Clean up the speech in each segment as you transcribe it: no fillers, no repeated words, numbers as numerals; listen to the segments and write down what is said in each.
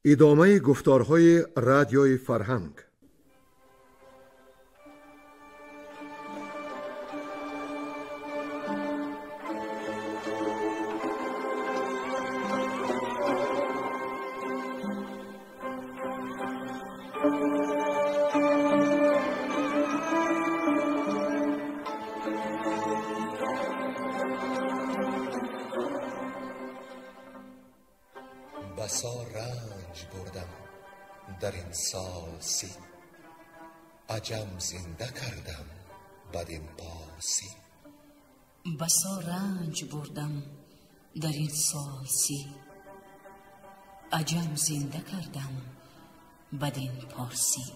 Идомаи гуфторҳои радиои фарҳанг. بسا رنج بردم در این سال 30، عجم زنده کردم بدین پارسی. بسا رنج بردم در این سال 30، عجم زنده کردم بدین پارسی.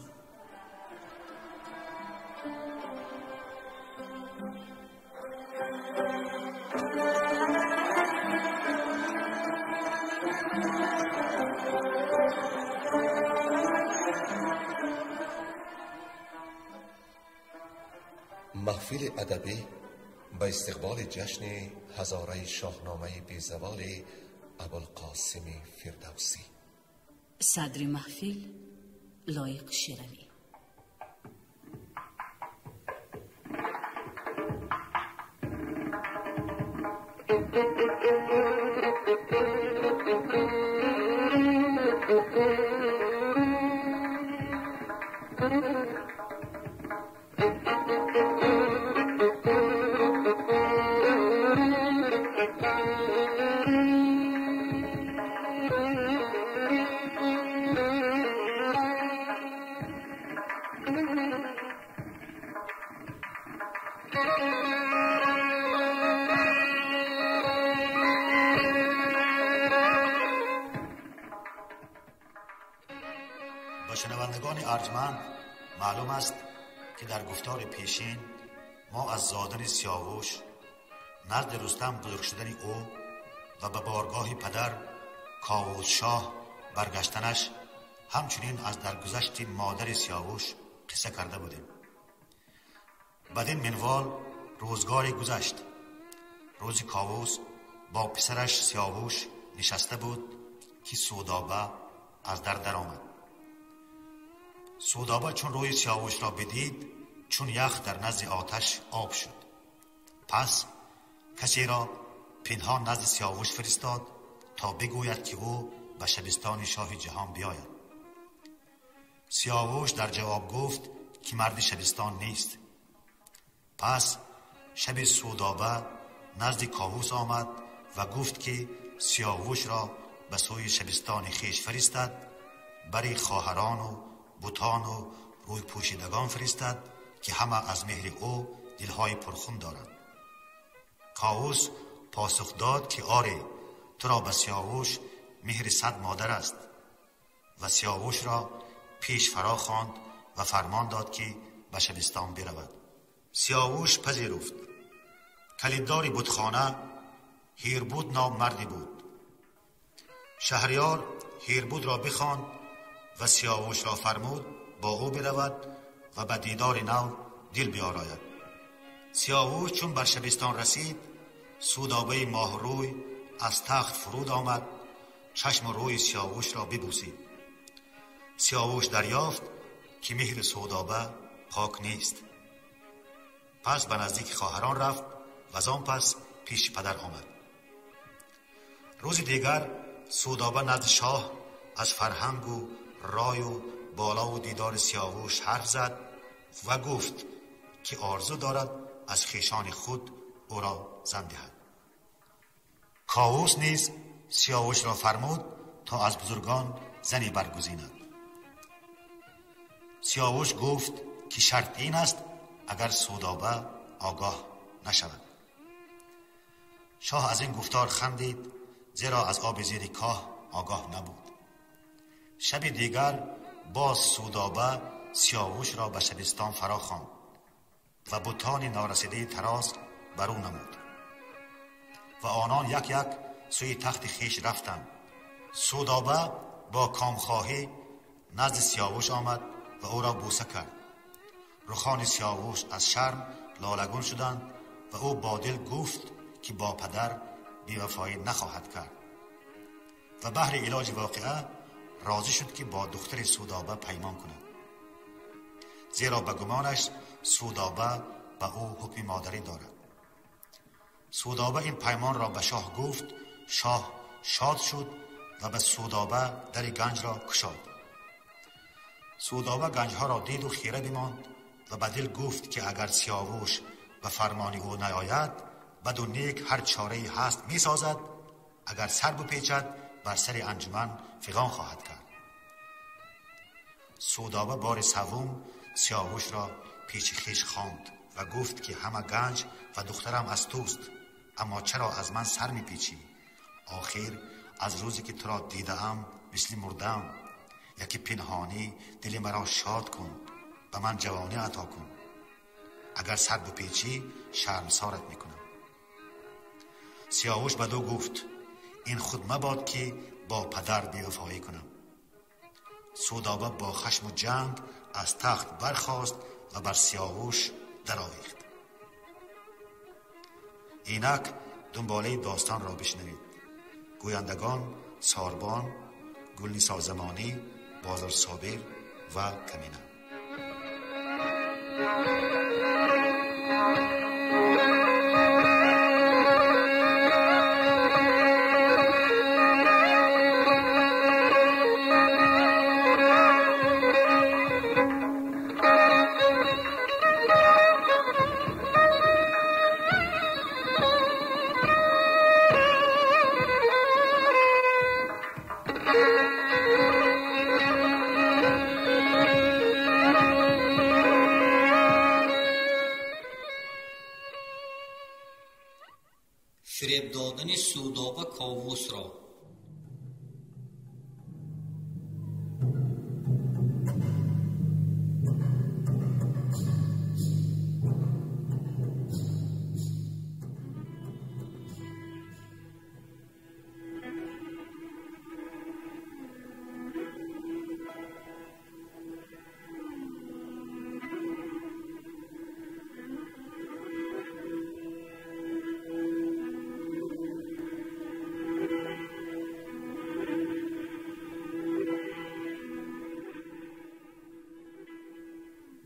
Маҳфили адабӣ ба истиқболи ҷашни ҳазораи шоҳномаи безаволи Абулқосими Фирдавсӣ. Садри маҳфил Лоиқ Шералӣ. Ба шунавандагони арҷманд маълум аст, ки дар гуфтори пешин мо аз зодани Сиёвуш, назди Рустам бузург шудани ӯ ва ба боргоҳи падар Ковусшоҳ баргаштанаш, ҳамчунин аз даргузашти модари Сиёвуш қисса карда будем. Бадин минвол рӯзгоре гузашт. Рӯзи Ковус бо писараш Сиёвуш нишаста буд, ки Судоба аз дар даромад. Судоба чун рӯи Сиёвушро бидид, чун ях дар назди оташ об шуд. Пас касеро пинҳон назди Сиёвуш фиристод, то бигӯяд, ки ӯ ба шабистони шоҳи ҷаҳон биёяд. Сиёвуш дар ҷавоб гуфт, ки марди шабистон нест. Пас шаби Судоба назди Ковус омад ва гуфт, ки Сиёвушро ба сӯи шабистони хеш фиристад, бари хоҳарону бутону рӯйпӯшидагон фиристад, ки ҳама аз меҳри ӯ дилҳои пурхун доранд. Ковус посух дод, ки оре, туро ба Сиёвуш меҳри 100 модар аст. Ва Сиёвушро пеш фаро хонд ва фармон дод, ки ба шабистон биравад. Сиёвуш пазируфт. Калиддори бутхона Ҳирбуд ном марде буд. Шаҳриёр Ҳирбудро бихонд ва Сиёвушро фармуд бо ӯ биравад ва ба дидори нав дил биёрояд. Сиёвуш чун бар шабистон расид, Судобаи моҳрӯй аз тахт фуруд омад, чашму рӯи Сиёвушро бибӯсид. Сиёвуш дарёфт, ки меҳри Судоба пок нест. Пас ба наздики хоҳарон рафт ва аз он пас пеши падар омад. Рӯзи дигар Судоба назди шоҳ аз фарҳангу рою болову дидори Сиёвуш ҳарф зад ва гуфт, ки орзу дорад аз хешони худ ӯро зан диҳад. Ковус низ Сиёвушро фармуд, то аз бузургон зане баргузинад. Сиёвуш гуфт, ки шарт ин аст, агар Судоба огоҳ нашавад. Шоҳ аз ин гуфтор хандид, зеро аз оби зери коҳ огоҳ набуд. Шаби дигар боз Судоба Сиёвушро ба шабистон фаро хонд ва бутони норасидаи тароз бар ӯ намуд ва онон як як сӯи тахти хеш рафтанд. Судоба бо комхоҳӣ назди Сиёвуш омад ва ӯро бӯса кард. Рухони Сиёвуш аз шарм лолагун шуданд ва ӯ бо дил гуфт, ки бо падар бевафоӣ нахоҳад кард. Ва баҳри илоҷи воқеа راضی شد که با دختر سودابه پیمان کند، زیرا به گمانش سودابه به او حکم مادری دارد. سودابه این پیمان را به شاه گفت. شاه شاد شد و به سودابه در گنج را کشاد. سودابه گنجها را دید و خیره بماند و به دل گفت که اگر سیاوش به فرمان او نیاید، بد و نیک هر چاره هست می سازد، اگر سر بپیچد بر سر انجمن فغان خواهد کرد. سودابه بار سوم سیاوش را پیش خویش خواند و گفت که همه گنج و دخترم از توست، اما چرا از من سر می پیچی؟ آخر از روزی که تو را دیدم مثل مردم. یکی پنهانی دل مرا شاد کن، به من جوانی عطا کن. اگر سر بپیچی شرمسارت میکنم. سیاوش بدو گفت این خود مباد که با پدر بی‌وفایی کنم. سودابه با خشم و جنگ از تخت برخاست و بر سیاوش درآویخت. اینک دنباله داستان را بشنوید. گویندگان ساربان، گلنیسا زمانی، بازار صابر و کمینه. فریب دادن سودابه کاووس را.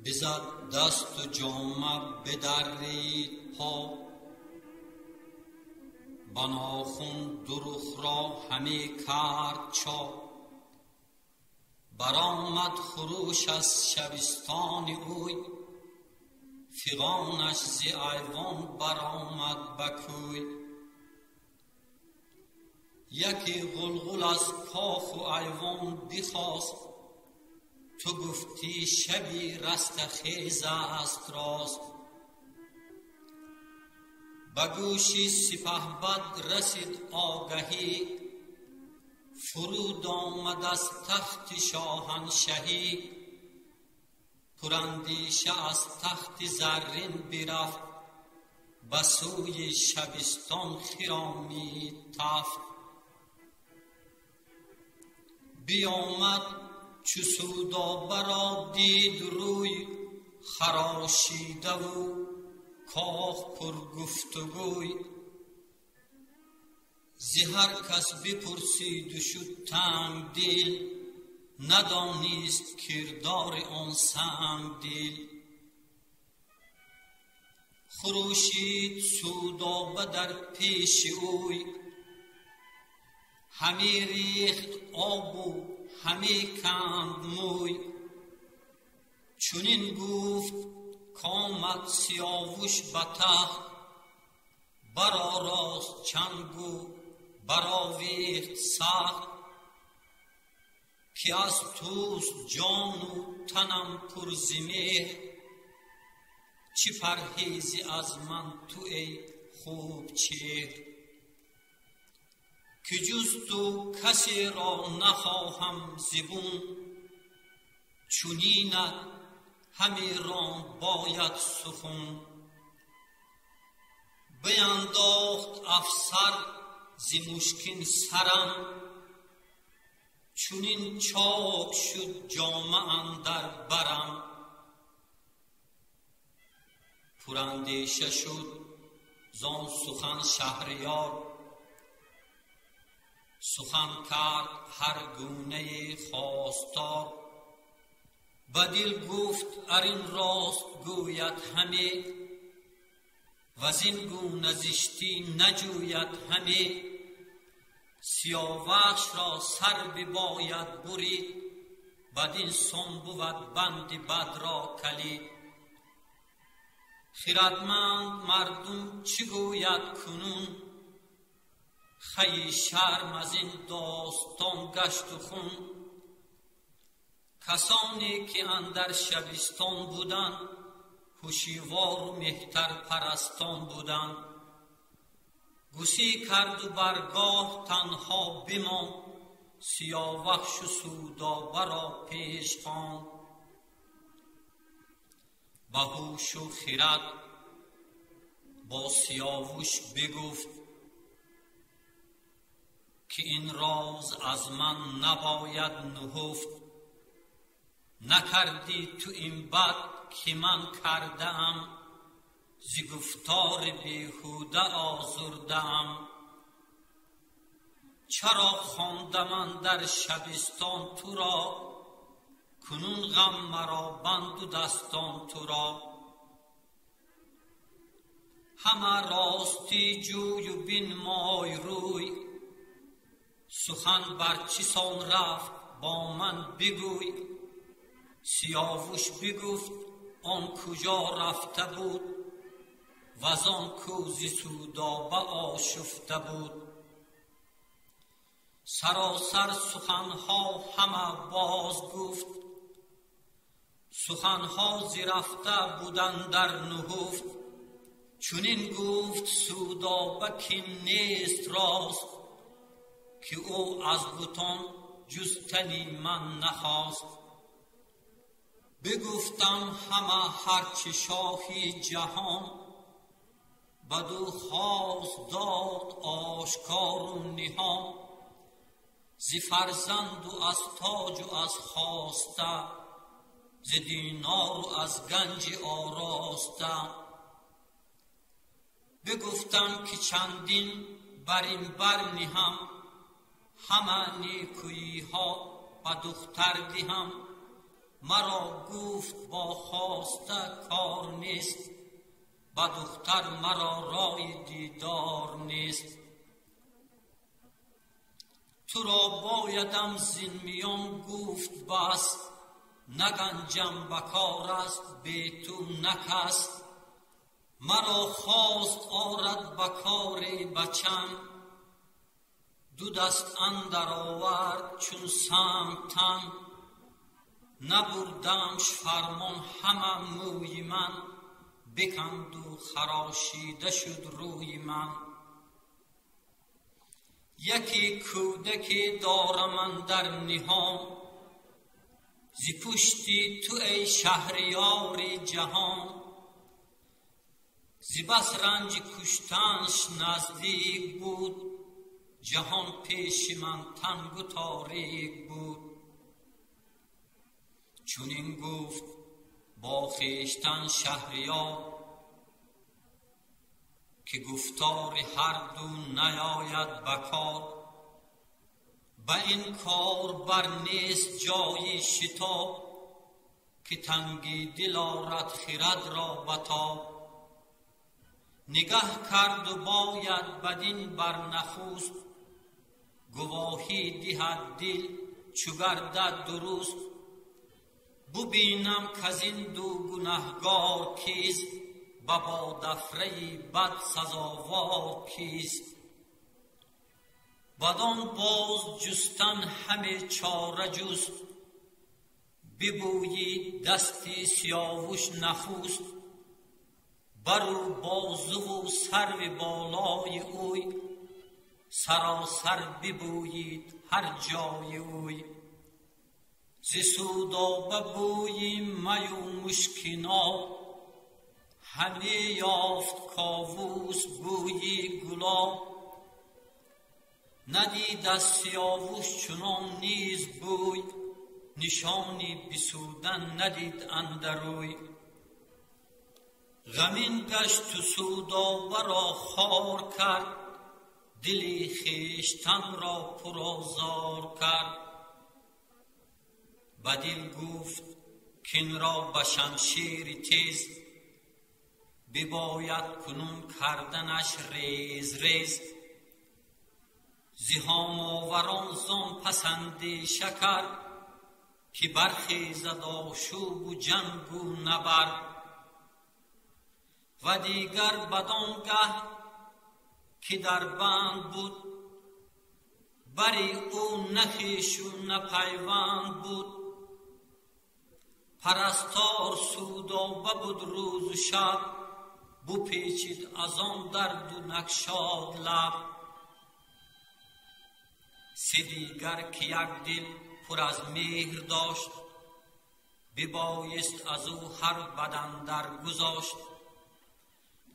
بزد دست و جامه بدرید پا، بناخون دروخ را همه کرد چا. برآمد خروش از شبستان اوی، فغانش ز ایوان برآمد بکوی. یکی غلغل از کاخ و ایوان بخاست، تو گفتی شبی رستخیز است راست. به گوشی سپهبد رسید آگهی، فرود آمد از تخت شاهنشهی. پراندیشه از تخت زرین برفت، به سوی شبستان خرامید تفت. بیامد چو سودابه را دید روی، خراشیده و کاخ پر گفتگوی. ز هر کس بپرسید و شد تنگ دل، ندانست کردار آن سنگ دل. خروشید سودابه در پیش اوی، همی ریخت آب و همی کند موی. چنین گفت کآمد سیاوش به تخت، برآراست چنگ و برآویخت سخت. که از توست جان و تنم پر ز مهر، چه پرهیزی از من تو ای خوب چهر. که جز تو کسی را نخواهم زبون، چنینت همی راند باید سخن. بینداخت افسر ز مشکین سرم، چنین چاک شد جامه اندر برم. پراندیشه شد زان سخن شهریار، Сухан кард ҳар гунаи хостор. Ба дил гуфт ар ин рост гӯяд ҳаме, вазин гуна зиштӣ наҷӯяд ҳаме. Сиёвашро сар бибояд бурид, бадин сон бувад банди бадро калид. Хирадманд мардум чӣ гӯяд кунун? Хаи шарм аз ин достон гашту хун. Касоне ки андар шабистон буданд, ҳушивору меҳтарпарастон буданд. Гусӣ карду баргоҳ танҳо бимонд, Сиёвахшу Судобаро пеш хонд. Ба ҳушу хирад бо Сиёвуш бигуфт, ки ин роз аз ман набояд нуҳуфт. Накардӣ ту ин бад ки ман кардаам, зи гуфтори беҳуда озурдаам. Чаро хондам андар шабистон туро, кунун ғам маро банду дастон туро. Ҳама ростӣ ҷӯю бинмой рӯй, сухан бар чӣ сон рафт бо ман бигӯй. Сиёвуш бигуфт он куҷо рафта буд, вазон ку зи Судоба ошуфта буд. Саросар суханҳо ҳама боз гуфт, суханҳо зи рафта буданд дар нуҳуфт. Чунин гуфт Судоба кин нест рост, ки ӯ аз бутон ҷуз тани ман нахост. Бигуфтам ҳама ҳарчи шоҳи ҷаҳон, баду хост дод ошкору ниҳон. Зи фарзанду аз тоҷу аз хоста, зи динору аз ганҷи ороста. Бигуфтам ки чандин бар ин бар ниҳам, ҳама некӯиҳо ба духтар диҳам. Маро гуфт бо хоста кор нест, ба духтар маро рои дидор нест. Туро боядам зин миён гуфт бас, наганҷам ба кор аст бе ту накас. Маро хост орад ба кори бачам, ду даст андар овард чун санг тан. Набурдамш фармон ҳама мӯи ман, биканду харошида шуд рӯи ман. Яке кӯдаке дорам андар ниҳон, зи пушти ту эй шаҳриёри ҷаҳон. Зи бас ранҷи куштанш наздик буд, ҷаҳон пеши ман тангу торик буд. Чунин гуфт бо хештан шаҳриёр, ки гуфтори ҳар ду наёяд ба кор. Ба ин кор бар нест ҷои шитоб, ки танги дил орад хирадро ба тоб. Нигаҳ карду бояд бадин бар нахуст, гувоҳӣ диҳад дил чу гардад дуруст. Бубинам каз ин ду гунаҳгор кист, ба бодафраи бад сазовор кист. Бадон боз ҷустан ҳаме чора ҷуст, бибӯйид дасти Сиёвуш нахуст. Бару бозуву сарви болои ӯй, саросар бибӯйид ҳар ҷои ӯй. Зи Судоба бӯйи маю мушки ноб, ҳаме ёфт Ковус бӯйи гулоб. Надид аз Сиёвуш чунон низ бӯй, нишони бисӯдан надид андарӯй. Ғамин гашту Судобаро хор кард, Дили хештан ро пурозор кард. Ба дил гуфт кин ро ба шамшери тез, бибояд кунун карданаш рез рез. Зиҳомоварон зон пасандеша кард, ки бархезад ошӯбу ҷангу набард. Ва дигар бадон гаҳ ки дар банд буд, бари ӯ на хешу на пайванд буд. Парастор Судоба буд рӯзу шаб, бупечид аз он дарду накшод лаб. Се дигар ки як дил пур аз меҳр дошт, бибоист аз ӯ ҳар бадан даргузошт.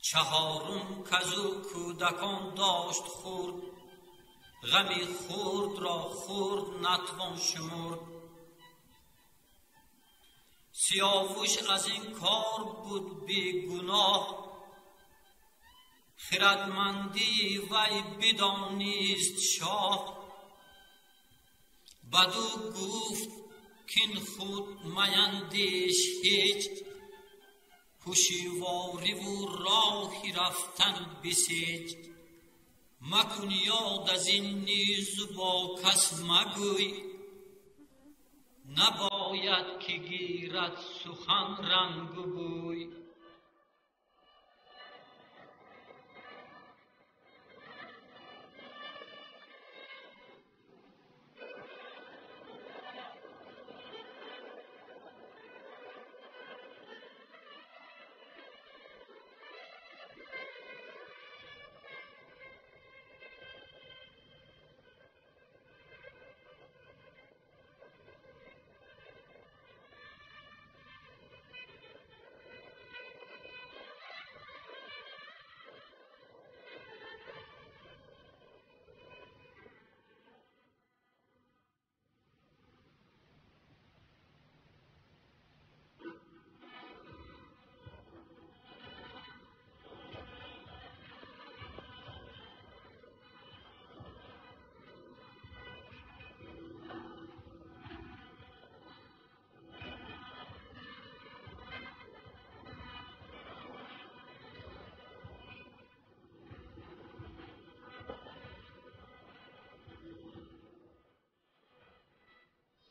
Чаҳорум казу кӯдакон дошт хурд, ғами хурдро хурд натвон шумурд. Сиёвуш аз ин кор буд бегуноҳ, хирадмандии вай бидонист шоҳ. Баду гуфт кин худ маяндеш ҳеҷ, ҳушивориву роҳи рафтан бисеҷ. Макун ёд аз ин низу бо кас магӯй, набояд ки гирад сухан рангу бӯй.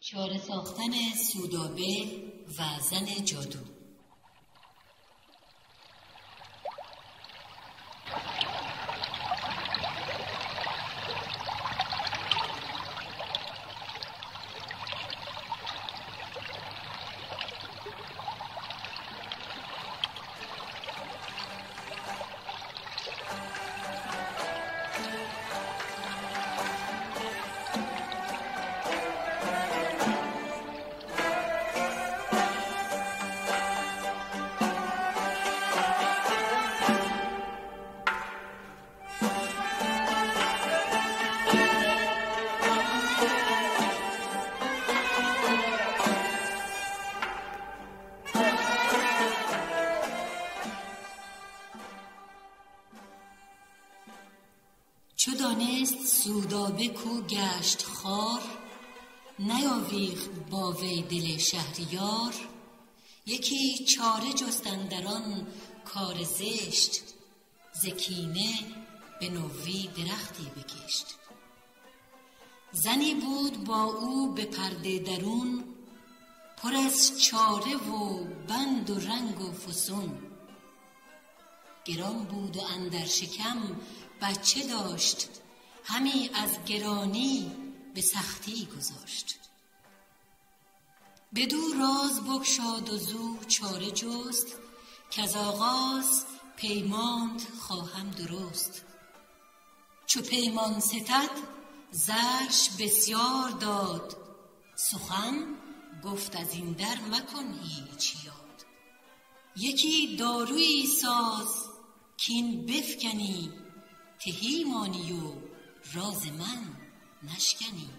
چاره ساختن سودابه و زن جادو. چو دانست سودابه کو گشت خوار، نیاویخت با وی دل شهریار. یکی چاره جست اندر آن کار زشت، ز کینه به نوی درختی بکشت. زنی بود با او به پرده درون، پر از چاره و بند و رنگ و فسون. گران بود و اندر شکم بچه داشت، همی از گرانی به سختی گذاشت. بدو راز بگشاد و زو چاره جست، کز آغاز پیمانت خواهم درست. چو پیمان ستد زرش بسیار داد، سخن گفت از این در مکن هیچ یاد. یکی دارویی ساز کین بفکنی، تهی مانی و راز من نشکنی.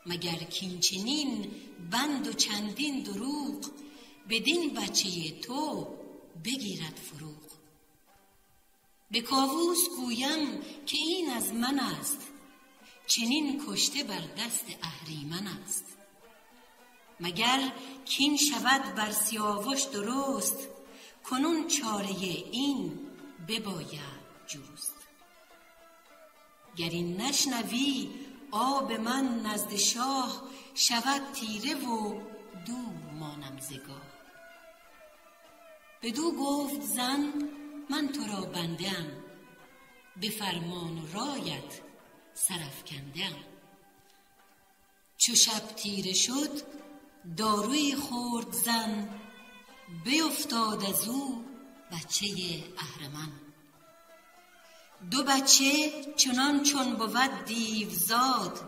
مگر کین چنین بند و چندین دروغ، بدین بچه تو بگیرد فروغ. به کاووس گویم که این از من است، چنین کشته بر دست اهریمن است. مگر کین شود بر سیاوش درست، کنون چاره این بباید جست. گر این نشنوی آب من نزد شاه، شود تیره و دور مانم ز گاه. بدو گفت زن من تو را بنده ام، به فرمان و رایت سرافکنده ام. چو شب تیره شد داروی خورد زن، بیفتاد از او بچه اهرمن. دو بچه چنان چون بود دیوزاد،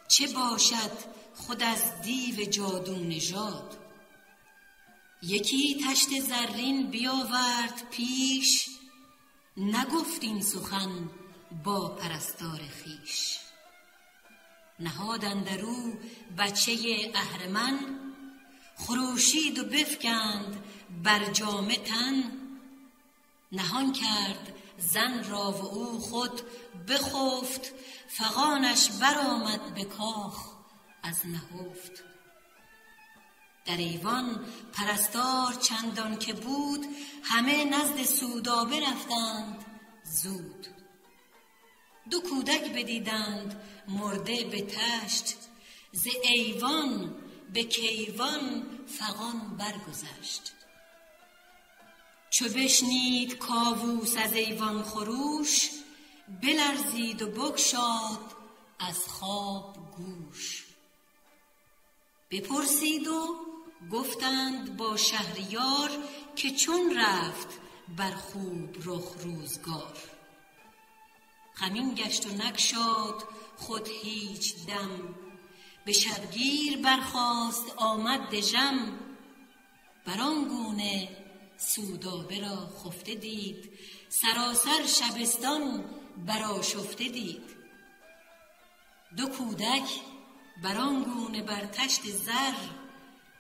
چه باشد خود از دیو جادو نژاد. یکی تشت زرین بیاورد پیش، نگفت این سخن با پرستار خویش. نهاد اندر او بچه اهرمن، خروشید و بفکند بر جامه تن. نهان کرد زن را و او خود بخفت، فغانش برآمد به کاخ از نهفت. در ایوان پرستار چندان که بود، همه نزد سودابه رفتند زود. دو کودک بدیدند مرده به تشت، ز ایوان به کیوان فغان برگذشت. چو بشنید کاووس از ایوان خروش، بلرزید و بگشاد از خواب گوش. بپرسید و گفتند با شهریار، که چون رفت بر خوب رخ روزگار. غمین گشت و نگشاد خود هیچ دم، به شبگیر برخاست آمد دژم. بر آن گونه سودابه را خفته دید، سراسر شبستان برآشفته دید. دو کودک بر آن گونه بر تشت زر،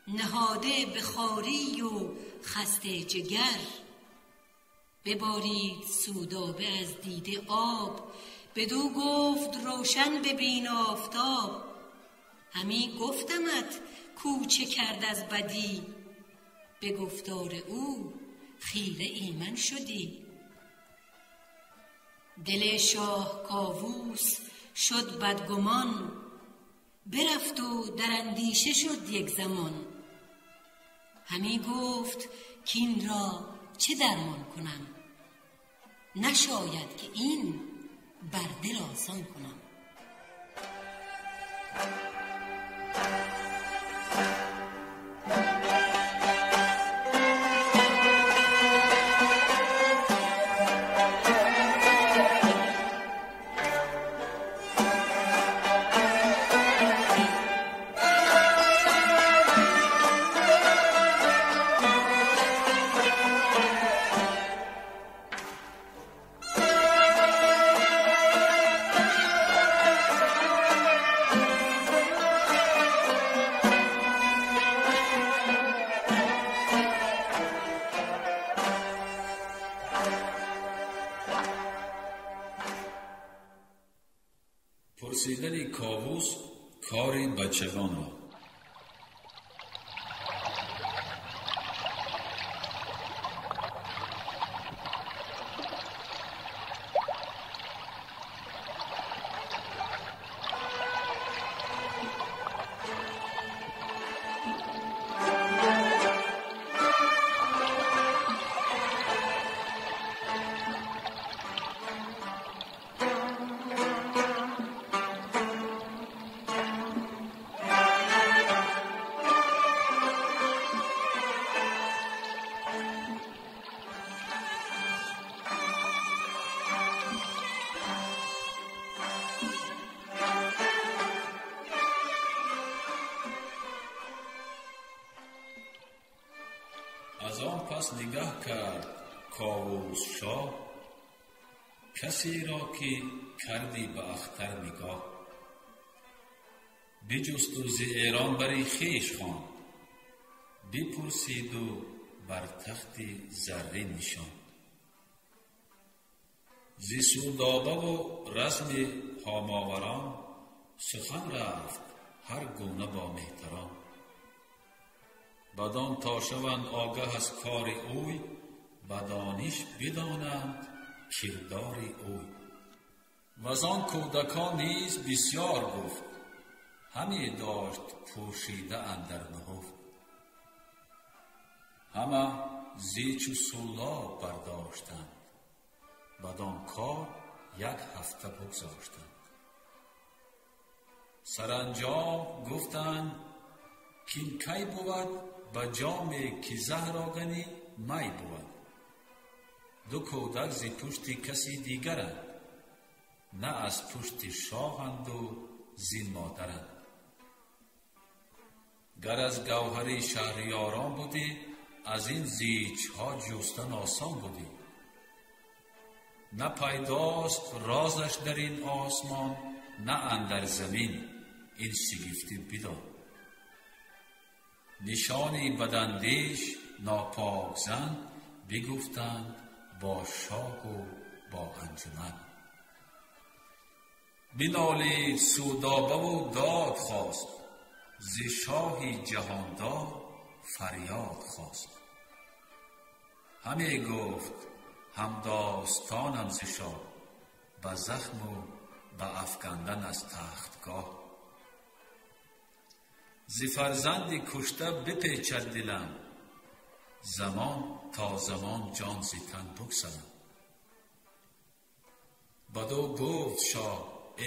نهاده به خواری و خسته جگر. ببارید سودابه از دیده آب، بدو گفت روشن ببین آفتاب. همی گفتمت کوچه کرد از بدی، به گفتار او خیره ایمن شدی. دل شاه کاووس شد بدگمان، برفت و در اندیشه شد یک زمان. همی گفت کاین را چه درمان کنم، نشاید که این بر دل آسان کنم. پرسیدن کاووس کار بچگان را. از آن پس نگه کرد کاووس شاه، کسی را که کردی به اختر نگاه. بجست و ز ایران بری خویش خواند، بپرسید و بر تخت زرین نشاند. Зи Судоба разми ҳомоварон сухан рафт ҳар гуна бо меҳтарон. Бадон то шаванд огаҳ аз кори ӯй, ба дониш бидонанд кирдори ӯй. Ваз он кӯдакон низ бисёр гуфт, ҳаме дошт пӯшида андар нуҳуфт. Ҳама зичу суллоб бардоштанд, бадон кор як ҳафта бигзоштанд. Саранҷом гуфтанд кин кай бувад, ба ҷоме ки заҳр оганӣ май бувад. Ду кӯдак зи пушти каси дигаранд, на аз пушти шоҳанду зин модаранд. Гар аз гавҳари шаҳриёрон будӣ, аз ин зичҳо ҷустан осон будӣ. На пайдост розаш дар ин осмон, на андар замин, ин шигифтӣ бидон. Нишони бадандеш нопок зан бигуфтанд бо шоҳу бо анҷуман. Бинолид Судобаву дод хост, зи шоҳи ҷаҳондор фарёд хост. Ҳаме гуфт ҳамдостонам зи шоҳ, ба захму ба афкандан аз тахтгоҳ. Зи фарзанди кушта бипечад дилам, замон то замон ҷон зи тан бигсалам. Бадӯ гуфт шоҳ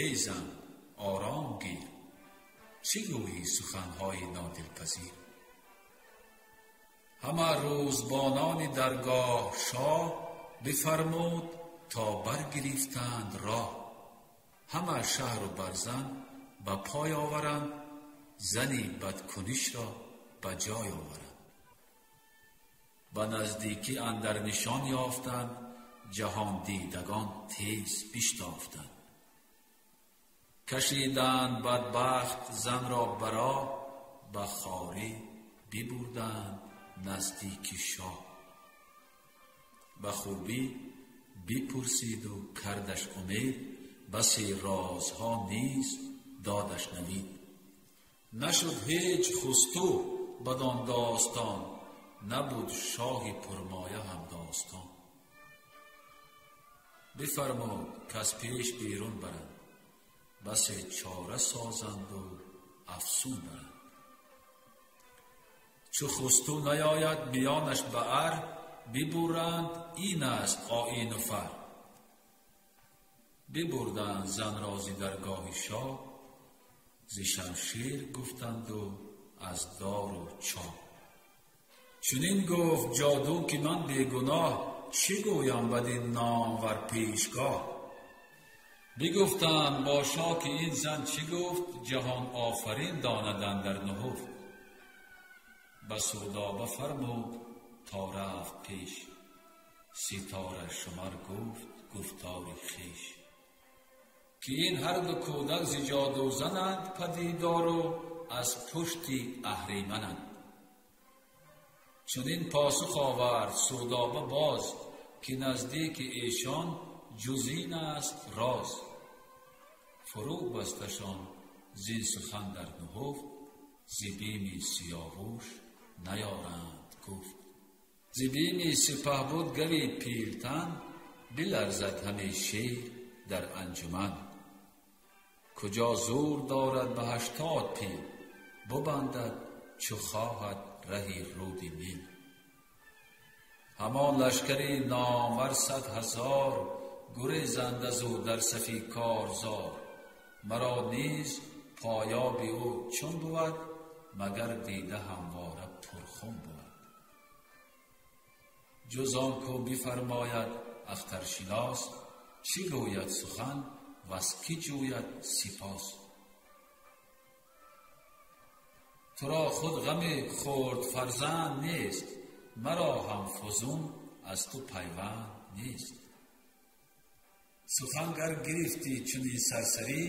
эй зан ором гир, чӣ гӯйӣ суханҳои нодилпазир? Ҳама рӯзбонони даргоҳ шоҳ бифармуд то баргирифтанд роҳ. Ҳама шаҳру барзан ба пой оваранд, зани бадкунишро ба ҷой оваранд. Ба наздикӣ андар нишон ёфтанд, ҷаҳондидагон тез биштофтанд. Кашиданд бадбахт занро ба роҳ, ба хорӣ бибурданд наздики шоҳ. Ба хубӣ бипурсиду кардаш умед, басе розҳо низ додаш навид. Нашуд ҳеҷ хусту бадон достон, набуд шоҳи пурмоя ҳам достон. Бифармуд кас пеш берун баранд, басе чора созанду афсун баранд. Чу хусту наёяд миёнаш ба ар, бибуранд ин аст оину фар. Бибурданд занро зи даргоҳи шоҳ, зи шамшер гуфтанду аз дору чоҳ. Чунин гуфт ҷоду ки ман бегуноҳ, чӣ гӯям бадин номвар пешгоҳ? Бигуфтанд бо шоҳ ки ин зан чӣ гуфт, ҷаҳон офарин донад андар нуҳуфт. Ба Судоба фармуд то рафт пеш, ситора шумар гуфт гуфтори хеш. Ки ин ҳар ду кӯдак зи ҷодузананд, падидору аз пушти аҳримананд. Чунин посух овард Судоба боз, ки наздики эшон ҷуз ин аст роз. Фурӯ басташон зин сухан дар нуҳуфт, зи бими Сиёвуш наёранд гуфт. Зи бими сипаҳбуд гави пилтан, биларзад ҳаме шер дар анҷуман. Куҷо зур дорад ба 80 пил, бубандад чу хоҳад раҳи руди Нил. Ҳамон лашкари номвар 100,000, гурезанд аз ӯ дар сафи корзор. Маро низ поёби ӯ чун бувад, магар дида ҳамвора пурхун бувад. Ҷуз он ку бифармояд ахтаршинос, чӣ гӯяд сухан ваз кӣ ҷӯяд сипос. Туро худ ғами хурд фарзанд нест, маро ҳам фузун аз ту пайванд нест. Сухан гар гирифтӣ чунин сарсарӣ,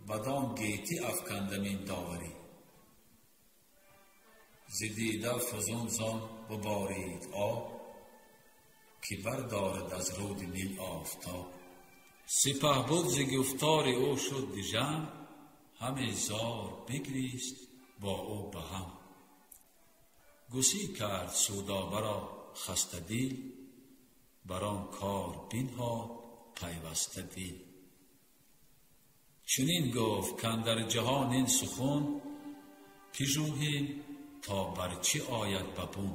бадон гетӣ афкандам ин доварӣ. Зи дида фузун зон буборид об, ки бардорад аз руди Нил офтоб. Сипаҳбуд зи гуфтори ӯ шуд дижам, ҳаме зор бигрист бо ӯ ба ҳам. Гусӣ кард Судобаро хастадил, бар он кор бинҳод пайваста дил. Чунин гуфт кандар ҷаҳон ин сухун, пижӯҳем то бар чӣ ояд ба бун.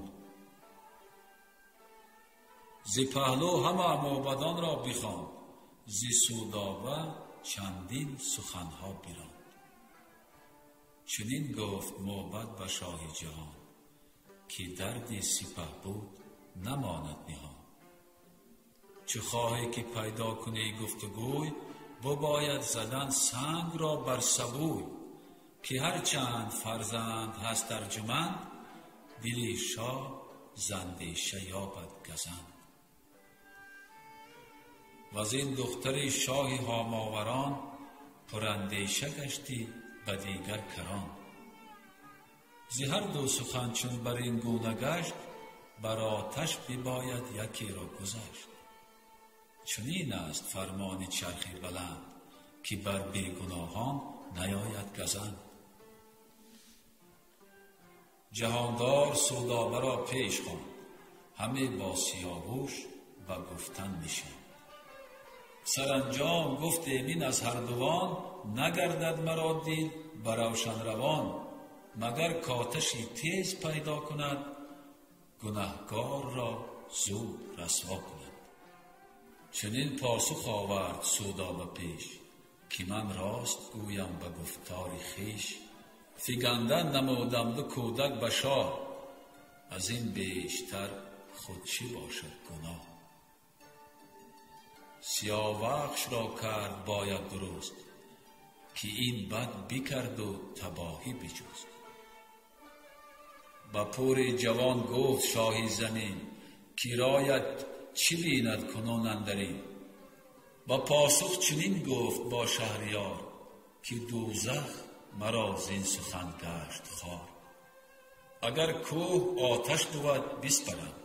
Зи паҳлӯ ҳама мӯбадонро бихонд, зи Судоба чандин суханҳо биронд. Чунин гуфт мӯбад ба шоҳи ҷаҳон, ки дарди сипаҳбуд намонад ниҳон. Чу хоҳӣ ки пайдо кунӣ гуфтугӯй, бибояд задан санг ро бар сабӯй, ки ҳарчанд фарзанд ҳаст арҷуманд, дили шоҳ зандеша ёбад газанд. Ваз ин духтари шоҳи ҳомоварон, пурандеша гаштӣ ба дигар карон. Зи ҳар ду сухан чун бар ин гуна гашт, бар оташ бибояд якеро гузашт. Чунин аст фармони чархи баланд, ки бар бегуноҳон наёяд газанд. Ҷаҳондор Судобаро пеш хонд, ҳаме бо Сиёвуш ба гуфтан нишонд. Саранҷом гуфт эмин аз ҳар дувон, нагардад маро дил ба равшан равон, магар коташи тез пайдо кунад, гунаҳкорро зуд расво кунад. Чунин посух овард Судоба пеш, ки ман рост гӯям ба гуфтори хеш. Фигандан намудам ду кӯдак ба шоҳ, аз ин бештар худ чӣ бошад гуноҳ. Сиёвахшро кард бояд дуруст, ки ин бад бикарду табоҳӣ биҷуст. Ба пури ҷавон гуфт шоҳи замин, ки роят чӣ бинад кунун андарин. Ба посух чунин гуфт бо шаҳриёр, ки дӯзах маро зин сухан гашт хор. Агар кӯҳ оташ бувад биспарам,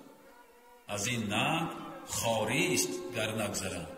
аз ин нанг хорист гар нагзарам.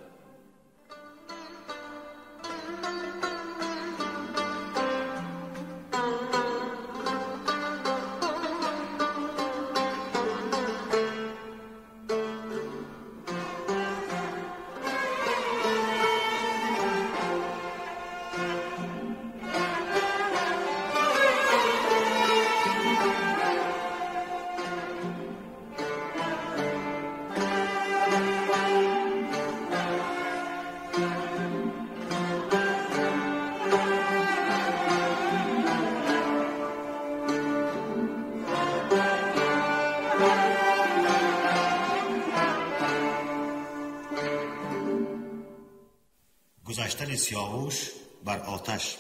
گذشتن سیاوش بر آتش.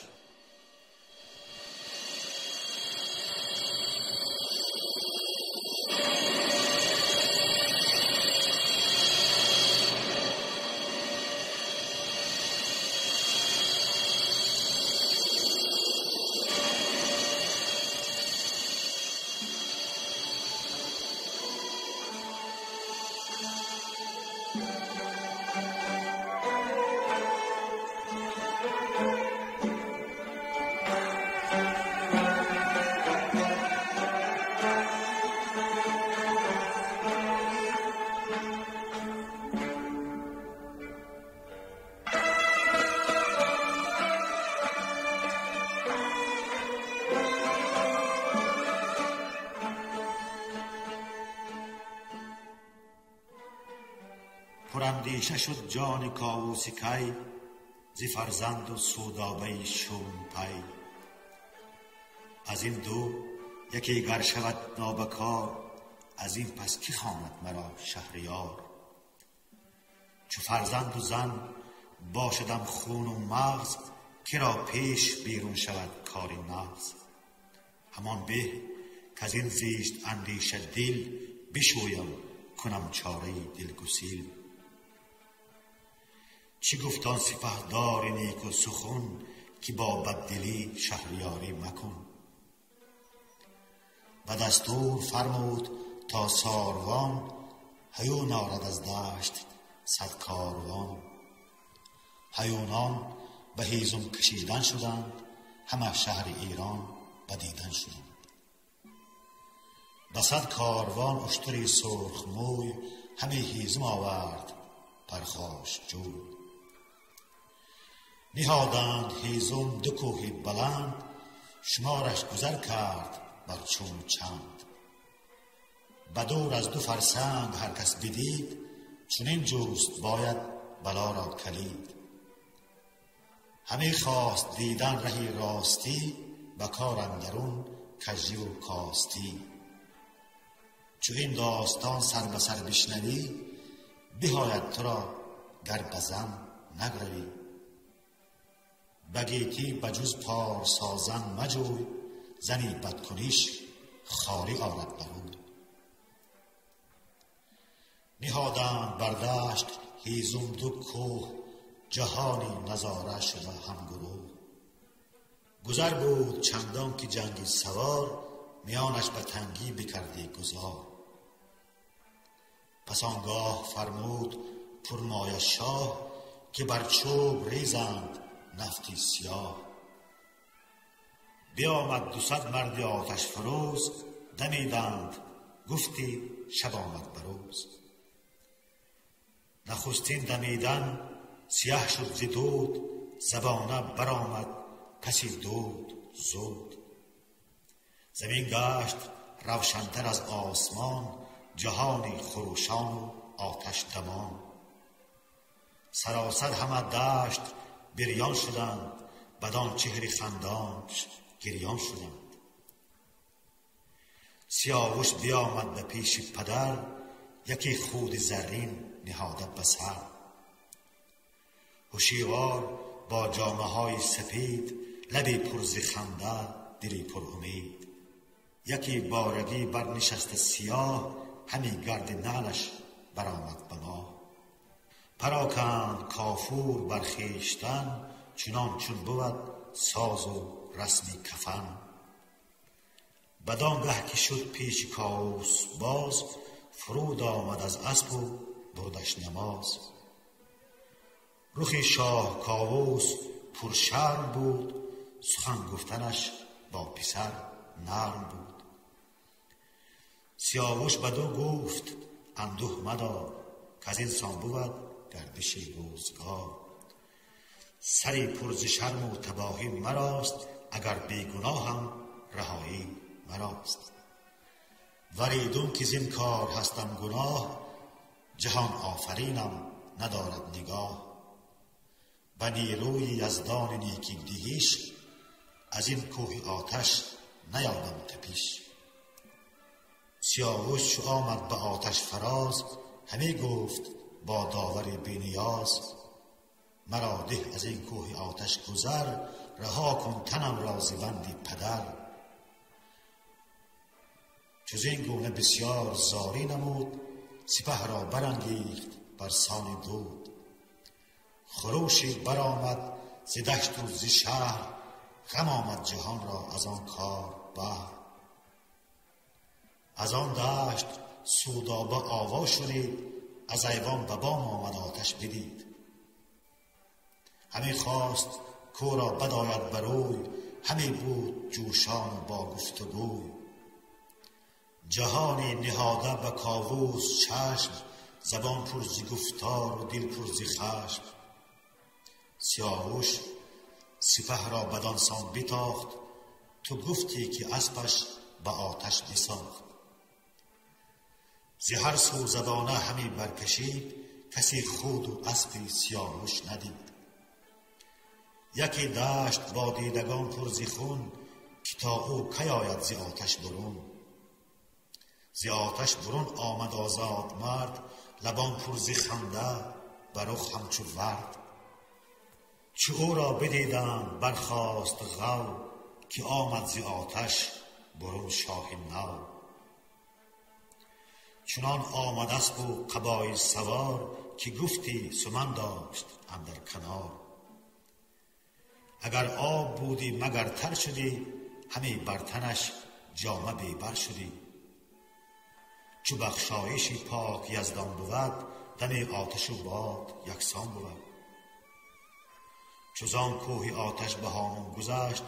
پراندیشه شد جان کاووس کی، ز فرزند و سودابه شوم پی. از این دو یکی گر شود نابکار، از این پس کی خواند مرا شهریار. چو فرزند و زن باشدم خون و مغز، کرا پیش بیرون شود کار نغز. همان به کز این زیشت اندیشه دل، بشویم کنم چاره دلگسیل. چی گفت آن سپهدار نیک و سخن، که با بددلی شهریاری مکن. به دستور فرمود تا ساروان، هیون آرد از دشت صد کاروان. Ҳайвонон ба ҳезум кашидан шуданд, ҳама шаҳри Эрон ба дидан шуданд. Ба сад корвон уштури сурхмӯй ҳаме ҳезум овард пархошҷӯй. Ниҳоданд ҳезум ду кӯҳи баланд, шумораш гузар кард бар чун чанд. Ба дур аз ду фарсанг ҳар кас бидид, чунин ҷуст бояд бало ро калид. Ҳаме хост дидан раҳи ростӣ, ба кор андарун кажӣ ва костӣ. Чу ин достон сар ба сар бишнавӣ, биҳояд туро гар ба зан награвӣ. Ба гетӣ ба ҷуз порсозан маҷӯй, зани бадкуниш хорӣ орад барӯй. Ниҳоданд бар дашт ҳезум ду кӯҳ, ҷаҳони назора шуда ҳамгурӯҳ. Гузар буд чандон ки ҷанги савор, миёнаш ба тангӣ бикардӣ гузор. Пас он гоҳ фармуд пурмоя шоҳ, ки бар чӯб резанд нафти сиёҳ. Биомад 200 марди оташфурӯз, дамиданд гуфти шаб омад ба рӯз. Нахустин дамидан сиёҳ шуд зи дуд, забона баромад паси дуд зуд. Замин гашт равшантар аз осмон, ҷаҳони хурӯшону оташ дамон. Саросар ҳама дашт бирён шуданд, бадон чеҳри хандонш гирён шуданд. Сиёвуш биомад ба пеши падар, яке худи заррин ниҳода ба сар. Ҳушивор бо ҷомаҳои сапед, лаби пур зи ханда, дили пур умед. Яке борагӣ барнишаста сиёҳ, ҳами гарди налаш баромад ба моҳ. Пароканд кофур бар хештан, чунон чун бувад созу расми кафан. Бадон гаҳ ки шуд пеши Кавус боз, фуруд омад аз аспу бурдаш намоз. Рухи шоҳ Кавус пуршарм буд, сухан гуфтанаш бо писар нарм буд. Сиёвуш бадӯ гуфт андӯҳ мадор, каз ин сон бувад гардиши рӯзгор. Сари пур зи шарму табоҳӣ марост, агар бегуноҳам раҳоӣ марост. Варидун ки зин кор ҳастам гуноҳ, ҷаҳон офаринам надорад нигоҳ. Ба нерӯи яздони некӣ диҳиш, аз ин кӯҳи оташ наёбам тапиш. Сиёвуш чу омад ба оташ фароз, ҳаме гуфт бо довари бениёз: маро деҳ аз ин кӯҳи оташ гузар, раҳо кун танам ро зи банди падар. Чу зин гуна бисёр зорӣ намуд, сипаҳ ро барангехт бар сони дуд. Хурӯши баромад зи дашту зи шаҳр, ғам омад ҷаҳон ро аз он кор баҳр. Аз он дашт Судоба ово шунид, аз айвон ба бом омад оташ бидид. Ҳаме хост кӯ ро бадояд ба рӯй, ҳаме буд ҷӯшону бо гуфтугӯй. Ҷаҳони ниҳода ба Кавус чашм, забон пур зи гуфтору дил пур зи хашм. Сиёвуш сипаҳ ро бадон сон битохт, ту гуфтӣ ки аспаш ба оташ бисохт. Зи ҳар сӯ забона ҳаме баркашид, касе худу аспи Сиёвуш надид. Яке дашт бо дидагон пур зи хун, ки то ӯ кай ояд зи оташ бурун. Зи оташ бурун омад озод мард, лабон пур зи ханда, ба рух ҳамчу вард. Чу ӯро бидиданд бархост ғав, ки омад зи оташ бурун шоҳи нав. Чунон омад аспу қабои савор, ки гуфти суман дошт андар канор. Агар об будӣ магар тар шудӣ, ҳаме бар танаш ҷома бебар шудӣ. Чу бахшоиши пок яздон бувад, дами оташу бод яксон бувад. Чу зон кӯҳи оташ ба ҳомун гузашт,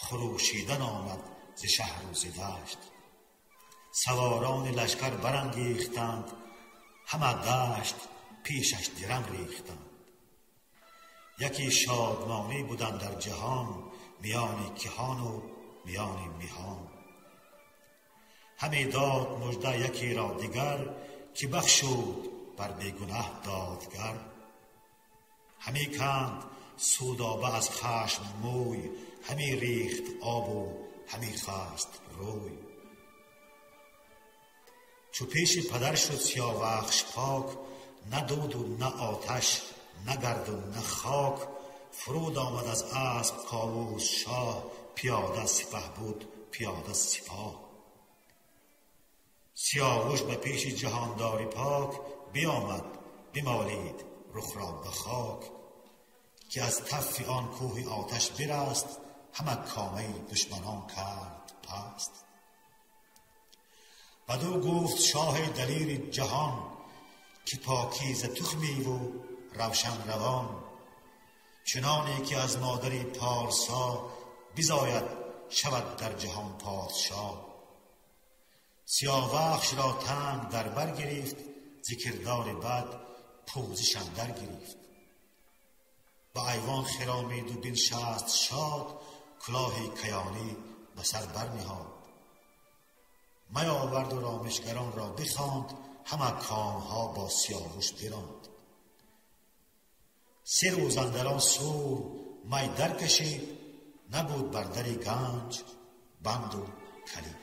хурӯшидан омад зи шаҳру зи дашт. Саворони лашкар барангехтанд, ҳама дашт пешаш дирам рехтанд. Яке шодмонӣ буданд дар ҷаҳон, миёни киҳону миёни миҳон. Ҳаме дод мужда якеро дигар, ки бахшуд бар бегунаҳ додгар. Ҳаме канд Сӯдоба аз хашм мӯй, ҳаме рехт обу ҳаме хаст рӯй. Чу пеши падар шуд Сиёвахш пок, на дуду на оташ, на гарду на хок. Фуруд омад аз асп Ковус шоҳ, пиёда сипаҳ буд пиёда сипоҳ. Сиёвуш ба пеши ҷаҳондори пок биомад, бимолид рухро ба хок, ки аз тафи он кӯҳи оташ бираст, ҳама комаи душманон кард паст. Бадӯ гуфт шоҳи далири ҷаҳон, ки покиза тухмиву равшан равон. Чуноне ки аз модари порсо бизояд, шавад дар ҷаҳон подшоҳ. Сиёвахшро танг дар бар гирифт, зи кирдори бад пӯзиш андар гирифт. Ба айвон хиромиду биншаст шод, кулоҳи каёнӣ ба сар барниҳод. Май оварду ромишгаронро бихонд, ҳама комҳо бо Сиёвуш биронд. Се рӯз андар он сур май даркашид, набуд бар дари ганҷ банду калид.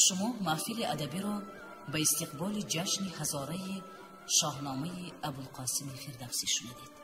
Шумо маҳфили адабиро ба истиқболи ҷашни ҳазораи Шоҳномаи Абулқосими Фирдавсӣ шунидед.